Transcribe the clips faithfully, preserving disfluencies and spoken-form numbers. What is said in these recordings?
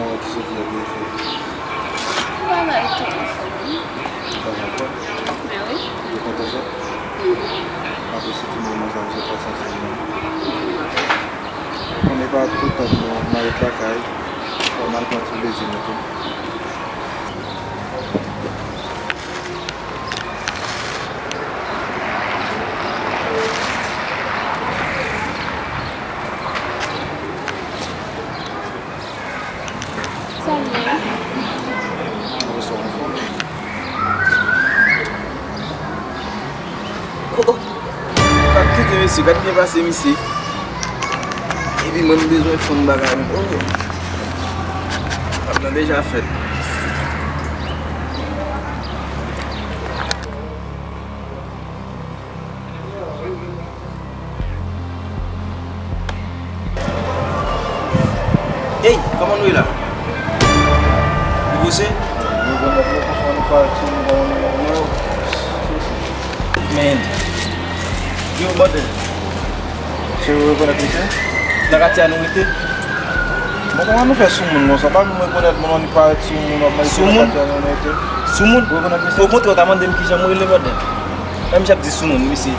Ki soti a byen fè? Bagay tou anfòm, wi. Bagay anfòm? Ben wi. Ou kontan sa? Wi. Apre se ti moman sa, ou se pa santi byen. Ou konnen pa tout tan nou nan ret lakay, fò n al pran ti plezi nou tou. Sa l ye? Oh, oh. Gad kite mesye, gad byen pase misye. Epi mwen m bezwen fanm bagay. Oh. Bagay lan deja fèt. Ey, kòman nou ye la? Nou pouse? Men, yo, bòdèl. Se ou rekonèt misye? Nan katye a nou rete. Bon, kòman nou fè sou moun konsa? Pa vin rekonèt moun, annik parèt sou moun, ap mande si nan katye a nou rete. Sou moun? Ou rekonèt misye? Okontrè, w ta mande m kijan mwen rele, bòdèl. Menm jan ap di sou moun, misye.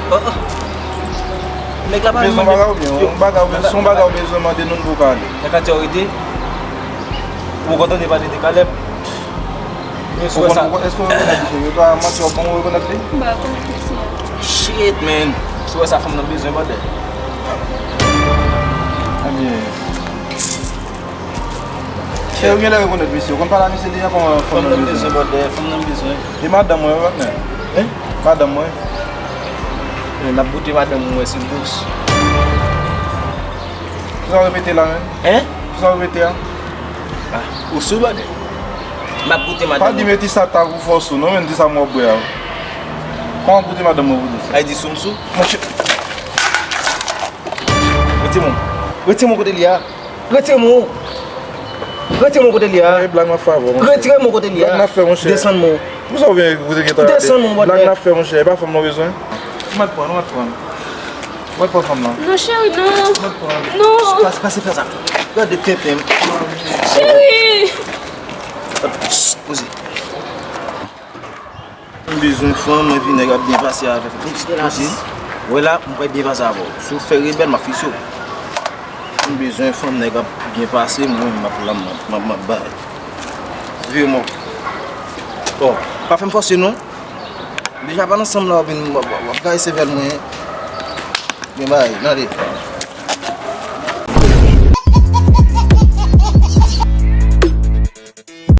Oh, oh. Nèg la pa bezwen bagay oubyen, yon bagay oubyen, si yon bagay ou bezwen mande nou, n pou ka ale. Nan katye w rete, ou poko tande pale de Caleb. Ou konn, ou konn, èske ou rekonèt misye? Yo ta manti w ap ban ou rekonèt li? M pa rekonèt mesye a. Shit, man. Si w wè sa fanm nan bezwen, bòdèl. Ebyen, Cheri, ou genlè rekonèt misye. Ou konn pale a misye deja kòman fanm nan bezwen. Fanm nan bezwen, bòdè. Fanm nan bezwen. E madanm mwen, wi, patnè. Hein? Madanm mwen. N ap goute madanm mwen, se dous. Kisa w repete la, menm? Hein? Kisa w repete a? Ah, ou sou, bòdè. M ap goute madanm mwen. Pa di m e ti sa ta pou fò sou, non, menm ti sa m w ap bwè a. Kòman goute madanm mwen pou dous? Ay di sou m sou. Monchè. Retire men w. Retire men w kote li a. Retire men w. Retire men w kote li a. E blag m ap fè avè w, monchè. Retire men w kote li a. Blag n ap fè, monchè. Desann men w. Poukisa w vin kote gentan a? Desann men w, bòdè. Blag n ap fè, monchè. E pa fanm nan w bezwen? Ou mèt pran, ou mèt pran. Ou mèt pran fanm nan. Non, cheri, non. Ou mèt pran. Non. Pas-, pase fè sa. Gade tenten. Cheri. Poze. M bezwen fanm, epi nèg ap byen pase avè m. Poze. Wè la, m pral byen pase avè w. Si w fè rebèl, m ap fikse w. M bezwen fanm, nèg ap byen pase, mwen menm m ap la, m ap, m ap, m ap bay. Vire men w. Oh, pa fè m fòse non. Deja pa nan sanm la, w ap vin, w ap, w ap gaye sèvèl mwen. Gen bagay, tande.